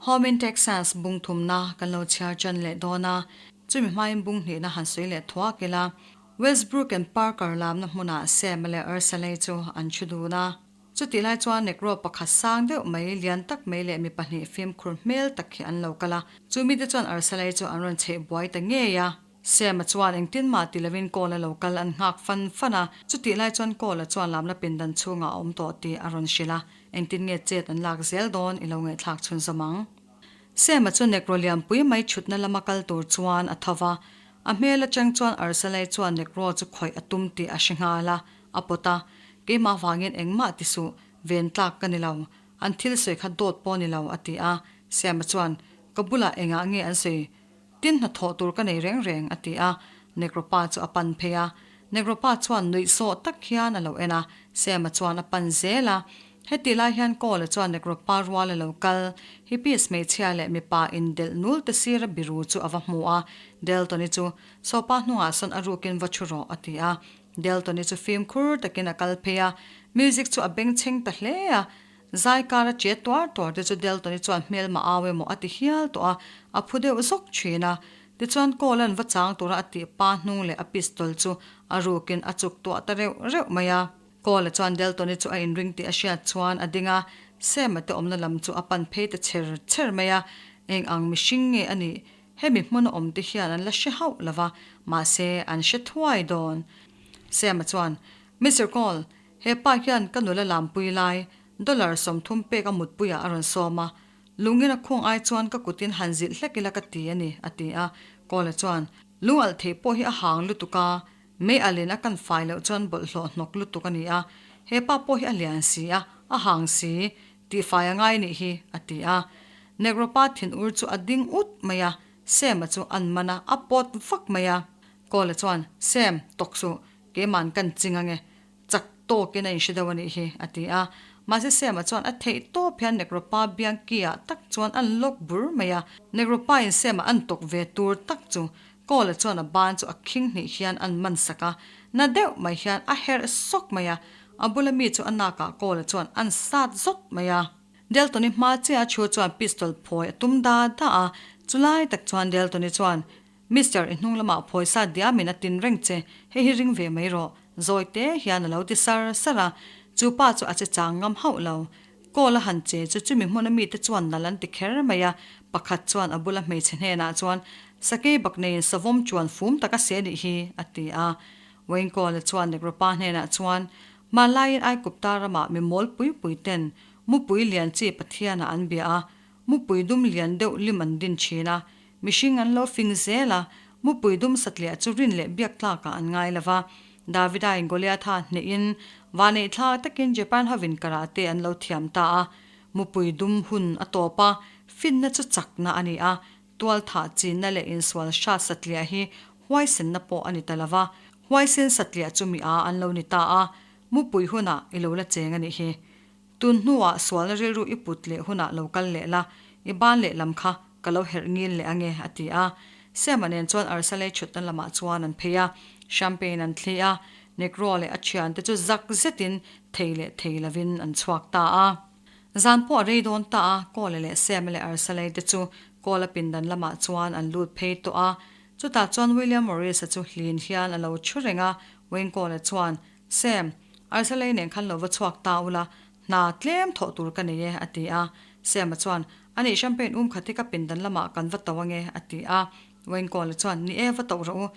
Home in Texas bung thumna kan lo chhiar chan leh dawn a, chumi hmain bung hnihna han sawi leh thuak ila. Westbrook and Parker lamna hmunah Sam leh Ursula chu an thu dun a. Chutih lai chuan Negro pakhat sang deuh mai, lian tak mai leh mi pahnih fimkhur hmel tak hi an lo kal a. Chu mite chuan Ursula chu an rawn chheih buai ta ngei a. Sam-a chuan engtin mah ti lovin Cole-a lo kal an nghak fan fan a. Chutih lai chuan Cole-a chuan lamna pindan chhungah a awm tawh tih a rawn hrilh a. Engtin nge chet an lak zel dawn i lo ngaihthlak chhunzawm ang. Sam-a chu Negro lianpui mai chhutna lama kal tur chuan a tho va. A hmel atang chuan Ursula-i chuan Negro chu khawih a tum tih a hre nghal a, a pawt a. Keimah vangin engmah ti suh, ven tlak ka ni lo. An thil sawi kha dawt pawh ni lo, a ti a. Sam-a chuan, Ka bulah engah nge an sawi? Tin hnathawh tur ka nei reng reng, a ti a. Negro pa chu a pan phei a. Negro pa chuan nuih sawh tak hian a lo en a. Sam-a chuan a pan zel a. Heti lai hian Cole-a chuan Negro pa rual a lo kal. Hippies hmeichhia leh mipa indelh nul te sira biru chu a va hmu a. Delton-i chu, Sawpa hnungah sawn a rukin va thu rawh, a ti a. Delton-i chu fimkhur takin a kal phei a. Music chu a bengchheng ta hle a. Zai kar a che tuar tuar te chu Delton-i chuan hmelma au emaw a ti hial tawh a, a phu deuh zawk thin a. Tichuan Cole-a'n va chang tura a tih pa hnung leh a pistol chu a rukin a chuk tuah ta reuh reuh mai a. Cole-a chuan Delton-i chu a inring tih a hriat chuan a ding a, Sam-a te awmna lam chu a pan phei ta cher cher mai a. Eng ang mihring nge a nih? Hemi hmuna awm te hian an la hre hauh lo va, mahse an hre thuai dawn. Sam-a chuan, Mister Cole, He pa hian ka nula lampui lai dollar 30 pek a mutpuiah a rawn sawm a, lungin a khung ai chuan ka kutin han zilh hlek ila ka ti a ni, a ti a. Kawla chuan, Lung alh theih pawh hi a hang lutuk a, mei alin a kan fai loh chuan bawlhhlawh hnawk lutuk a ni a, he pa pawh hi a lian si a, a hang si, tihfai a ngai nih hi, a ti a. Negro pa thinur chu a ding ut mai a, Sam-a chu an man a, a pawt vak mai a. Kawla chuan, Sam, tawk suh, keima'n kan ching ange, Chak tawkin a inhre deuh a nih hi, a ti a. Mahse Sam-a chuan a theih tawp hian Negropa biangki-ah tak chuan an lawk bur mai a. Negropa-in Sam-a an tawk ve tur tak chu Cole-a chuan a ban chu a khing hnih hian an man sak a, na deuh mai hian a herh sawk mai a. A bula mi chu a nakah Cole-a chuan an sat zawt mai a. Delton-i hma chiah a thu chuan pistol phawi a tum da da a, chulai tak chuan Delton-i chuan Mister, i hnung lamah phawisa diamin a tin reng che, hei hi ring ve mai rawh, zawi te hian a lo ti sar sar a, chu pa chu a che chang ngam hauh lo. Call a han che chu chumi hmuna mite chuan nal an ti kher mai a, pakhat chuan a bula hmeichhe hnenah chuan, Sakei bak neiin savawm chuan fum tak a se nih hi, a ti a. Wayne Cole-a chuan Negro pa hnenah chuan, Hmanlaiin Aikupta ramah mi mawl pui pui ten mupui lian chi Pathianah an bia a, mupui dum lian deuh lim an din thin a, Mihring an lo fing zel a, mupui dum satliah chu rin leh biak tlakah an ngai lo va. Davida-in Goliatha hnehin vaneih thlak takin Japan hovin karate an lo thiam ta a. Mupui dum hun a tawp a, finna chu chakna a ni a, tualthah chinna leh insual hrat satliah hi huaisenna pawh a ni ta lo va, huaisen satliah chu mi a an lo ni ta a, mupui hunah i lo la cheng a nih hi. Tun hnuah sualna rilru i put leh hunah lo kal leh la, i ban leh lam kha ka lo herh ngil leh ange, a ti a. Sam-a nen chuan Arsalei chhutna lamah chuan an phei a, champagne an thli a, Negro leh a thiante chu zak zetin thei leh thei lovin an chhuak ta a. Zan pawh a rei dawn ta a, Kawla leh Sam-a leh Arsalei te chu Kawla pindan lamah chuan an lut phei tawh a. Chutah chuan William Morris-a chu hlin hian a lo thu reng a, Wayne Kawla chuan, Sam, Arsalei nen khan lo va chhuak ta ula, hna tlem thawh tur ka nei e, a ti a. Sam-a chuan, Anih champagne um khat hi ka pindan lamah kan va to ange, a ti a. Wayne Cole-a chuan, Ni e, va toh rawh u.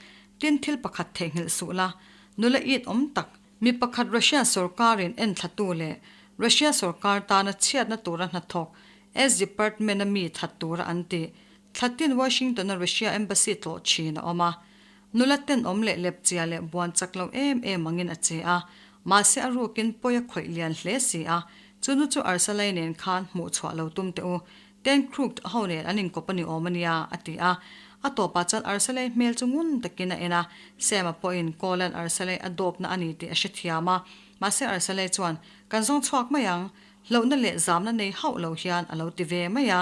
Tin, thil pakhat theihnghilh suh la. Nula it awm tak. Mi pakhat Russia sawrkarin enthlatu leh Russia sawrkar tana chhiatna tura hnathawk S Department-a mi that tura an tih thlatin Washington-a Russia Embassy tlawh thin a awm a. Nula tenawm leh lepchia leh buan chak lo em em angin a che a, mahse a rukin pawi a khawih lian hle si a, chunu chu Arsalai nen khan hmuh chhuah lo tum teh u, Ten Crooked ho nen an inkawp a ni awm a nia, a ti a. A tawpah chuan Arsalai hmel chu ngun takin a en a, Sam-a pawhin Cole-a'n Arsalai a dawpna a ni tih a hrethiam a, mahse Arsalai chuan, Kan zawng chhuak mai ang, hlauhna leh zamna nei hauh lo hian a lo ti ve mai a.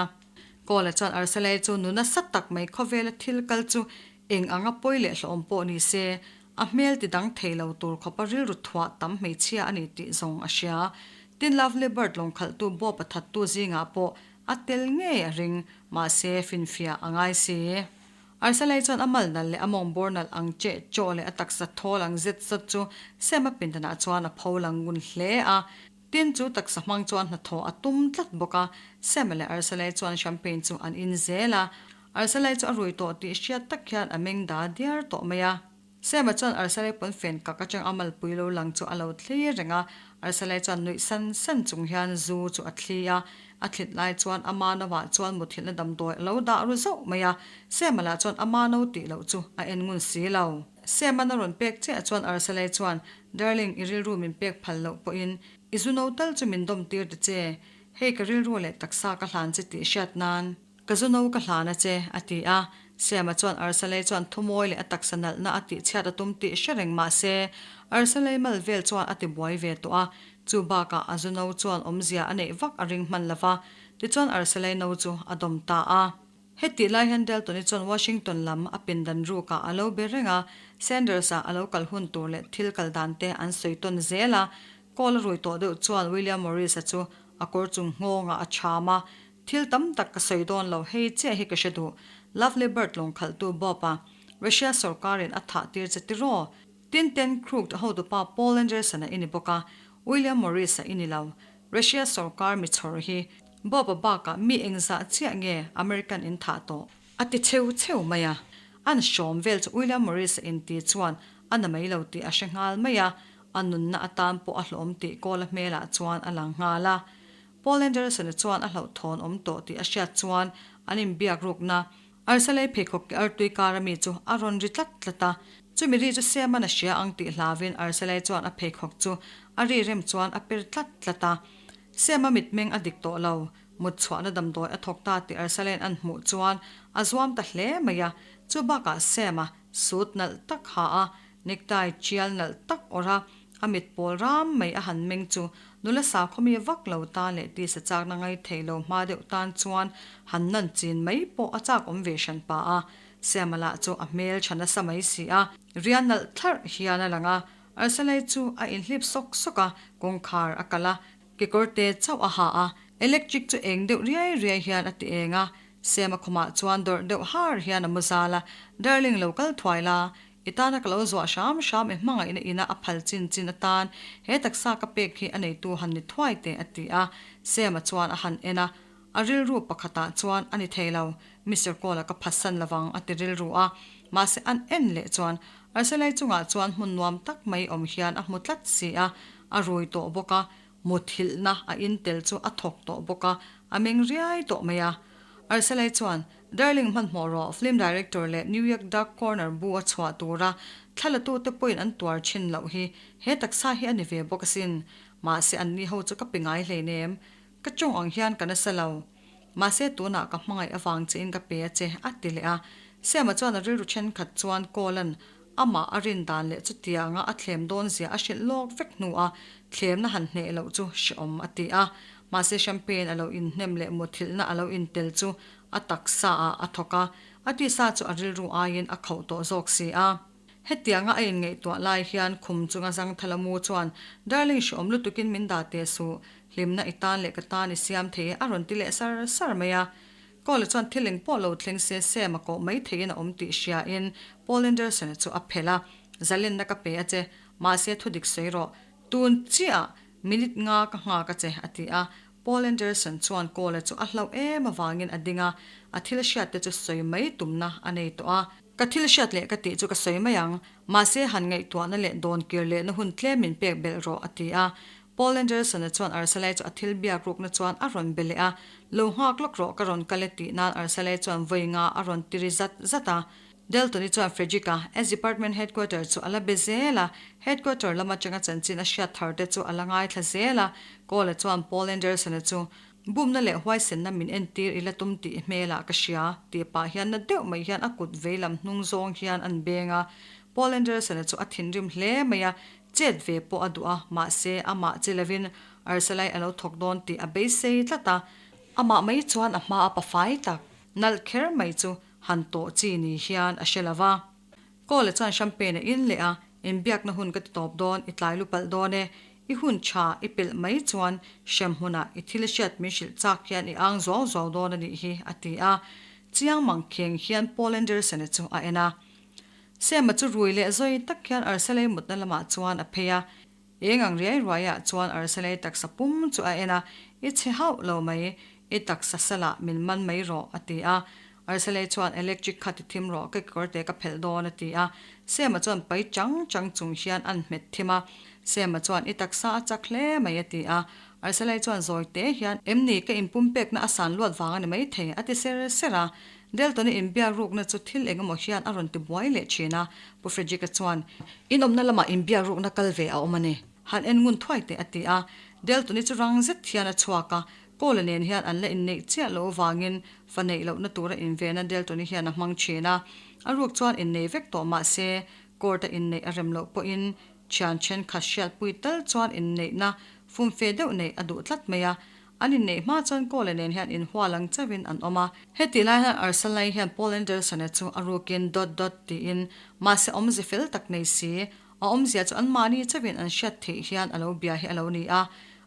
Cole-a chuan Arsalai chu nu nasa tak mai khawvela thil kal chu Eng anga pawi leh hlawhawm pawh ni se, a hmel ti dang thei lo tur khawpa rilru thuah tam hmeichhia a ni tih zawng a hria. Tin Lovely Bird lawngkhalhtu Bob-a thattu zingah pawh A tel ngei a ring, mahse finfiah a ngai si. Arsalai chuan a mal nalh leh a mawng bawr nalh ang cheh chawh leh a taksa thawl ang zet zawt chu Sam-a pindanah chuan a pho lang ngun hle a. Tin, chu taksa hmang chuan hnathawh a tum tlat bawk a. Sam-a leh Arsalai chuan champagne chu an in zel a. Arsalai chu a rui tawh tih hriat tak hian a meng da diar tawh mai a. Sam-a chuan Arsalai pawnfen kak atang a malpui lo lang chu a lo thli reng a. Arsalai chuan nuih san san chung hian zu chu a thli a. A thlit lai chuan ama novah chuan muthilhna damdawi a lo dah ru zauh mai a. Sam-a lah chuan ama no tih loh chu a en ngun si lo. Sam-a'n a rawn pek chiah chuan Arsalai chuan, Darling, i rilru min pek phal loh pawhin i zu no tal chu min dawm tir ta che. Hei ka rilru leh taksa ka hlan che tih hriat nan. Ka zu no ka hlan a che, a ti a. Siama chuan Arsalei chuan thumawi leh a taksa nalhna a tihchhiat a tum tih hre reng mah se, Arsalei mal vel chuan a ti buai ve tawh a. Chu bakah a zu no chuan awmzia a neih vak a ring hman lo va, tichuan Arsalei no chu a dawm ta a. Hetih lai hian Delton-i chuan Washington lam a pindan rukah a lo be reng a, Sanders-a a lo kal hun tur leh thil kal dan te an sawi tawn zel a. Call a rui tawh deuh chuan William Morris-a chu a kawr chung nghawngah a cham a, Thil tam tak ka sawi dawn lo, hei chiah hi ka hre duh. Lovely Bird lawng khalhtu Bob-a, Russia sorkarin a thah tir che tiraw? Tin Ten Crooked hotupa Paul Anderson-a i ni bawk a, William Morris-a i ni lo. Russia sorkar mi chhawr hi Bob-a bakah mi engzah chiah nge American in thah tawh? A ti cheu cheu mai a. An hrawm vel chu William Morris-a inti chuan a na mai lo tih a hre nghal mai a, a nunna atan pawh a hlawm tih Kawla hmelah chuan a lang nghal a. Paul Anderson-a chuan a hlauhthawn awm tawh tih a hriat chuan an inbiak rukna Arsalei pheikhawk ke artui kar ami chu a rawn ri tlat tlat a. Chumi ri chu Seman a hria ang tih hlauin Arsalei chuan a pheikhawk chu a ri rem chuan a per tlat tlat a. Sema mitmeng a dik tawh lo, mut chhuahna damdawi a thawk ta tih Arsalei'n an hmuh chuan a zuam ta hle mai a. Chu bakah Sema suit nalh tak ha a, necktie tial nalh tak awrh a, A mit pawl ram mai a han meng chu nula sakhawmi vak lo tan leh tisa chakna ngai thei lo hma deuh tan chuan han nan chin mai pawh a chak awm ve hran pa a. Siama lah chu a hmel tha nasa mai si a, rian nalh thlarh hian a lang a, Arsalai chu a inhlip sawk sawk a, kawngkhar a kalh a, kekawr te chauh a ha a, electric chu eng deuh riai riai hian a ti eng a, Siama khumah chuan dawrh deuh har hian a mu zal a, Darling lo kal thuai la, I tana ka lo zuah hram hram i hmangaihna ina a phal chin chin atan he taksa ka pek hi a neitu han ni thuai teh a ti a. Sam-a chuan a han en a, a rilru pakhatah chuan a ni thei lo, Mister Cole-a ka phatsan lovang a ti rilru a. Mahse an en leh chuan Arsalai chungah chuan hmun nuam tak mai awm hian a hmu tlat si a, a rui tawh bawk a, Muthilhna a in tel chu a thawk tawh bawk a, a meng riai tawh mai a. Arsalai chuan, Darling hmanhmawh rawh, film director leh New York Dark Corner bu a chhuah tura thlalatute pawhin an tuar thin loh hi he taksa hi a ni ve bawk asin. Mahse anni ho chu ka pe ngai hleinem. Ka tawng ang hian ka nasa lo. Mahse tunah ka hmangaih avang chein ka pe a che, a ti leh a. Siama chuan a rilru thenkhat chuan Call-a'n Amah a rin dan leh chutianga a thlem dawn zia a hrilh lawk vek hnuah thlemna han hneh loh chu hrehawm a ti a. Mahse champagne a lo inhnem leh muthilhna a lo intel chu a taksa ah a thawk a, a tisa chu a rilru aiin a khauh tawh zawk si a. Hetianga a inngaihtuah lai hian khum chunga zangthala mu chuan, Darling hrehawm lutukin min dah teh suh, hlimna i tan leh ka tan i siam thei e a rawn ti leh sar sar mai a. Cole chuan thil eng pawh lo thleng se Sam a kawh mai theiin a awm tih hriain Paul Anderson-a chu a phelh a, Zalenna ka pe a che, mahse thu dik sawi rawh. Tun chiah minute nga ka nghak a che, a ti a. Paul Anderson chuan Cole chu a hlauh em avangin a ding a, a thil hriat te chu sawi mai tumna a nei tawh a. Ka thil hriat leh ka tih chu ka sawi mai ang, mahse han ngaihtuahna leh dawn kir lehna hun tlem min pek belh rawh, a ti a. Paul Anderson-a chuan Arsalai chu a thil biak rukna chuan a rawn be leh a, Lo nghak lawk rawh ka rawn kal e tih nan Arsalai chuan vawi nga a rawn ti ri zat zat a. Delton-i chuan Frederick-a, S Department Headquarter chu a la be zel a, Headquarter lam atanga chanchin a hriat thar te chu a la ngaithla zel a. Cole-a chuan Paul Anderson-a chu, Bumna leh huaisenna min entir i la tum tih i hmelah ka hria, tih pah hian na deuh mai hian a kut veilam hnung zawng hian an beng a. Paul Anderson-a chu a thinrim hle mai a, Chet ve pawh a duh a, mahse amah che lovin Arsalai a lo thawk dawn tih a beisei tlat a. Amah mai chuan a hma a pafai tak, nalh kher mai chu han tawh chi ni hian a hre lo va. Cole chuan champagne a in leh a, Inbiakna hun ka ti tawp dawn, i tlai lu palh dawn e. I hun tha i pelh mai chuan hremhmunah i thil hriat min hrilh chak hian i ang zuau zuau dawn a nih hi, a ti a. Chiang mang kheng hian Paul Anderson-a chu a en a. Sam-a chu rui leh zawi tak hian Arsalei mutna lamah chuan a phei a. Eng ang riai ruaiah chuan Arsalei taksa pum chu a en a, I chhe hauh lo mai, i taksa salah min man mai rawh, a ti a. Arsalei chuan electric kha ti thim rawh, ka kekawrte ka phelh dawn, a ti a. Sam-a chuan pai chang chang chung hian an hmet thim a. Sam-a chuan i taksa a chak hle mai, a ti a. Arsalei chuan zawi te hian, Em ni, ka inpumpekna a san luat vang a ni maithei, a ti ser ser a. Delton-i inbiak rukna chu thil eng emaw hian a rawn ti buai leh thin a, Pu Frederick-a chuan, In awmna lamah inbiak rukna kal ve a awm a ni, han en ngun thuai teh, a ti a. Delton-i chu rang zet hian a chhuak a, Paul-a nen hian an la inneih chiah loh avangin fa neih lohna tura invenna Delton-i hian a hmang thin a. A ruk chuan innei vek tawh mah se, court-a inneih a rem loh pawhin thian thenkhat hriatpui tal chuan inneihna fumfe deuh neih a duh tlat mai a. An inneih hma chuan Cole nen hian inhual ang chauhin an awm a. Hetih lai hian Arsalai hian Paul Anderson-a chu a rukin dawt dawt tiin mahse awmze fel tak nei si, a awmzia chu anmahni chauhin an hriat theih hian a lo bia hi a lo ni a.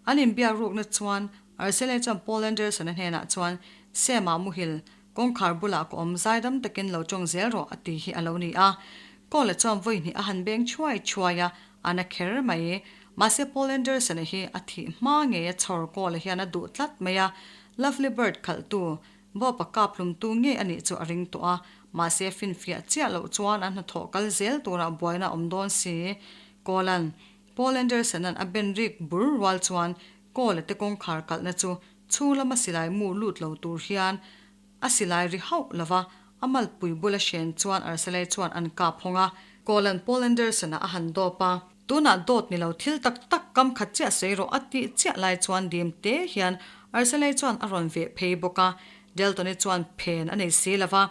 An inbiak rukna chuan Arsalai chuan Paul Anderson-a hnenah chuan Sam-ah muhil kawngkhar bulah ka awm zaidam takin lo tawng zel rawh a ti hi a lo ni a. Cole chuan vawi hnih a han beng chhuai chhuai a, a na kher mai. Mahse Paul Anderson-a hi a thih hma ngei a chhawr Cole hian a duh tlat mai a, Lovely Bird khalhtu, Bob-a kap hlumtu ngei a nih chu a ring tawh a, mahse finfiah chiah loh chuan an hnathawh kal zel turah buaina a awm dawn si. Cole-a'n Paul Anderson-a'n a ben rik bur rual chuan Cole-a te kawngkhar kalhna chu chhung lama silai mu lut lo tur hian A silai ri hauh lo va, a malpui bula hren chuan Arsalai chuan an kap hawng a, Kawlan Paul Anderson-a a han dawp a. Tunah dawt ni lo thil tak tak kam khat chiah sawi rawh a tih chiah lai chuan dim te hian Arsalai chuan a rawn veh phei bawk a. Deltoni chuan phen a nei si lo va,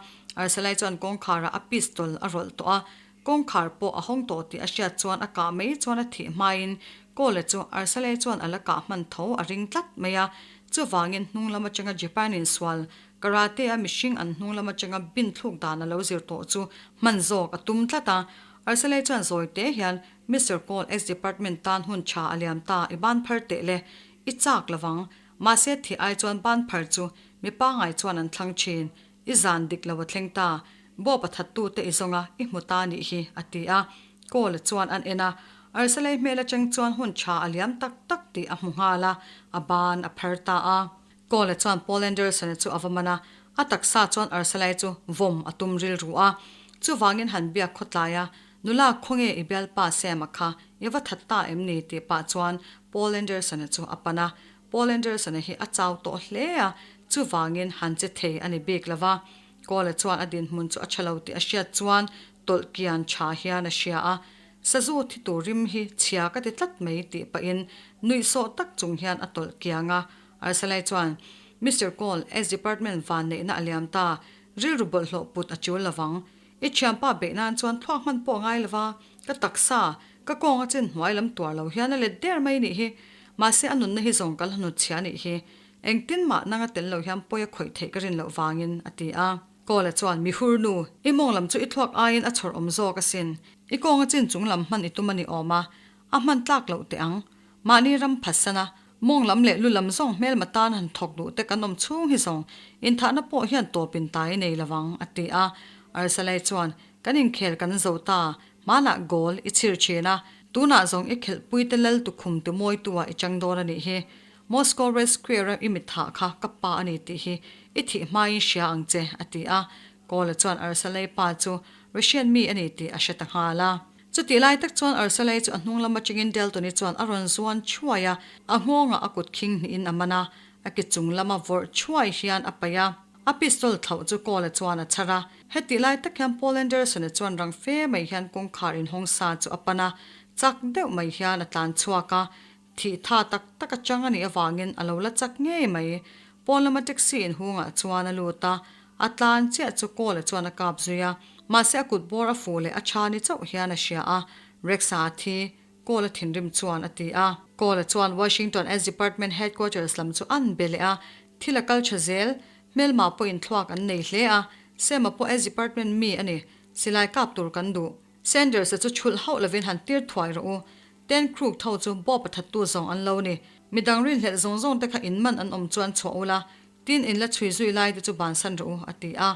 Arsalai chuan kawngkharah a pistol a rawlh tawh a, kawngkhar pawh a hawng tawh tih a hriat chuan a kah mai chuan a thih hmain Kawla chu Arsalai chuan a la kah hman tho a ring tlat mai a. Chuvangin hnung lam atanga Japan insual Karate-a mihring an hnung lam atanga bin thluk dan a lo zir tawh chu hman zawk a tum tlat a. Arsalai chuan zawi te hian Mister Cole ex department tan hun tha a liam ta i ban phar teh le. I chak lovang. Mahse thih ai chuan ban phar chu mi pangai chuan an thlang thin. I zan dik lo a thleng ta. Bawp a thattu te i zawng a, i hmu ta nih hi, a ti a. Kawl-a chuan an en a. Arsalei hmel atang chuan hun tha a liam tak tak tih a hmu nghal a, a ban a phar ta a. Kawl-a chuan Paul Anderson-a chu a va man a, a taksa chuan Arsalei chu vawm a tum rilru a. Chuvangin han biak khawtlai a, Nula, khawnge i bialpa Sam-a kha i va that ta em ni? tih pah chuan Paul Anderson-a chu a pan a. Paul Anderson-a hi a chau tawh hle a, chuvangin han che thei a ni bik lo va. Kawla chuan a dinhmun chu a tha lo tih a hriat chuan tawlh kian tha hian a hria a, Sazu thi tur rim hi chhia ka ti tlat mai tih pahin nuihsawh tak chung hian a tawlh kiang a. Arsalai chuan, Mister Cole, S Department van neihna a liam ta, rilru bawlhhlawh put a tul lovang. I thianpa beih nan chuan thluak hman pawh a ngai lova, ka taksa, ka kawng a chin hnuai lam tuar lo hian a let der mai nih hi. Mahse a nunna hi zawng ka la hnut chhia nih hi. Engtin mah nanga tel lo hian pawi a khawih theih ka rin loh vangin, a ti a. Kawla chuan, Mi hur nu, i mawng lam chu i thluak aiin a chhawr awm zawk asin. I kawng a chin chung lam hman i tum a ni awm a, a hman tlak loh teh ang. Mahni ram phatsan a, mawng lam leh lu lam zawng hmelma tan han thawk duh te kan awm chhung hi zawng inthahna pawh hian tawp in tai nei lo ang, a ti a. Arsalai chuan, Kan inkhel kan zo ta, hmanah goal i chhir thin a, tunah zawng i khelhpuite lal tukhum timawitu ah i chang dawn a nih hi. Moscow Red Square-a i mitthah kha ka pa a ni tih hi i thih hmain hria ang che, a ti a. Kawla chuan Arsalei pa chu Russian mi a ni tih a hre ta nghal a. Chutih lai tak chuan Arsalei chu a hnung lam atangin Deltoni chuan a rawn zuan chhuai a, a nghawngah a kut khing hnihin a man a, a ke chung lama vawrh chhuai hian a paih a. A pistol thlauh chu Kawla chuan a chhar a. Hetih lai tak hian Paul Anderson-a chuan rang fe mai hian kawngkhar inhawng sa chu a pan a, chak deuh mai hian a tlan chhuak a. Thih tha tak tak a chang a nih avangin a lo la chak ngei mai. Pawn lama taxi inhungah chuan a lut a, a tlan chiah chu Kawla chuan a kap zui a. Mahse a kut bawr a fuh leh a tha ni chauh hian a hria a, Rex-a a thi, Kawla thinrim chuan a ti a. Kawla chuan Washington S Department Headquarters lam chu an be leh a, thil a kal tha zel, hmelma pawhin thluak an nei hle a, Sam-a pawh S Department mi a ni, silai kap tur kan duh. Sanders-a chu chhulh hauh lovin han tir thuai rawh u. Ten Crook tho chu Bob-a thattu zawng an lo ni. Midang rinhlelh zawng zawng te kha in man an awm chuan chhuah ula, tin in la chhui zui lai te chu bansan rawh u, a ti a.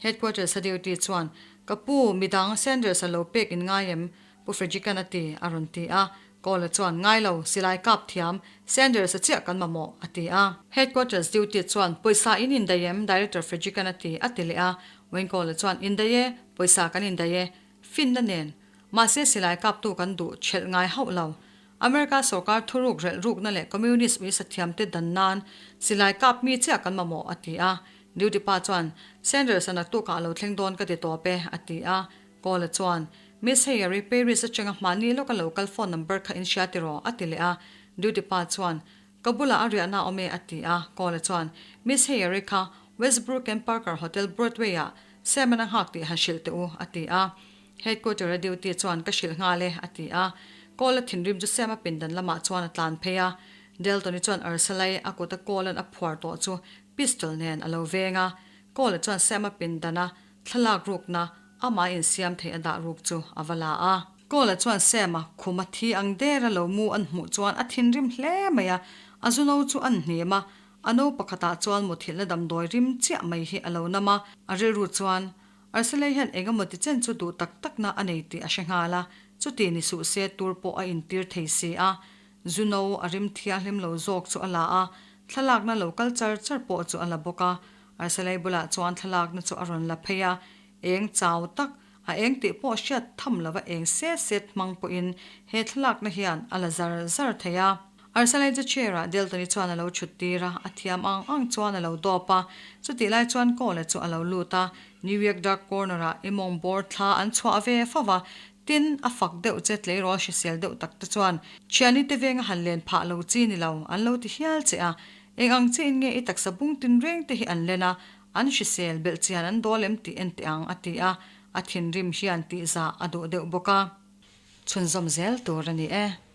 Headquarters a duty chuan, Ka pu, midang Sanders-a lo pek in ngai em? Pu Frederick-an a ti, a rawn ti a. Cole-a chuan, Ngai lo, silai kap thiam, Sanders-a chiah kan mamawh, a ti a. Headquarters duty chuan, Pawisa in indaih em? Director Frederick-an a ti, a ti leh a. Wayne Cole-a chuan, Indaih e, pawisa kan indaih e. Finna nen. Mahse silai kaptu kan duh chelh ngai hauh lo. America sorkar thuruk relh rukna leh Communist uisa thiamte dan nan silai kap mi chiah kan mamawh, a ti a. Duty pa chuan, Sanders-a naktukah a lo thleng dawn ka ti tawp e, a ti a. Cole-a chuan, Miss Heyer-i Paris atanga mahni lawka lo kal phone number kha in hria tiraw? a ti leh a. Duty pa chuan, Ka bulah a riahna a awm e, a ti a. Cole-a chuan, Miss Heyer-i kha Westbrook and Parker Hotel Broadway-ah Sam-an a nghak tih han hrilh teh u, a ti a. Headquarter-a duty chuan, Ka hrilh nghal e, a ti a. Cole-a thinrim chu Sam-a pindan lamah chuan a tlan phei a. Delton-i chuan Arsalai a kuta Cole-a'n a phuar tawh chu pistol nen a lo veng a. Cole-a chuan Sam-a pindana Thlalak rukna amah insiam theih a dah ruk chu a va la a. Kawla chuan Sam-a khuma thi ang dera lo mu an hmuh chuan a thinrim hle mai a, a zu no chu an hnim a, a no pakhatah chuan muthilhna damdawi rim chiah mai hi a lo nam a, a rilru chuan Arsalei hian eng emaw ti chen chu duh tak takna a nei tih a hre nghal a, chuti ni suh se tur pawh a intir thei si a, zu no a rim thianghlim lo zawk chu a la a, thlalakna lo kal char char pawh chu a la bawk a, Arsalei bulah chuan thlalakna chu a rawn la phei a, eng chau tak, a eng tih pawh hriat tham lova eng set set hmang pawhin he thlalakna hian a la zar zar thei a. Arsalei chu chair-ah Deltoni chuan a lo chhut tir a, a thiam ang ang chuan a lo dawp a. Chutih lai chuan Cole-a chu a lo lut a, New York Dark Corner-ah i mawng bawr thla an chhuah ve fo va, tin, a fak deuh che tleirawl hrisel deuh tak te chuan thiani te venga han len phah lo chi ni lo an lo ti hial che a, Eng ang chiin nge i taksa bung tin reng te hi an len a, an hrisel belh chian an dawl em tih en teh ang, a ti a, a thinrim hian tihzah a duh deuh bawk a. Chhunzawm zel tur a ni e.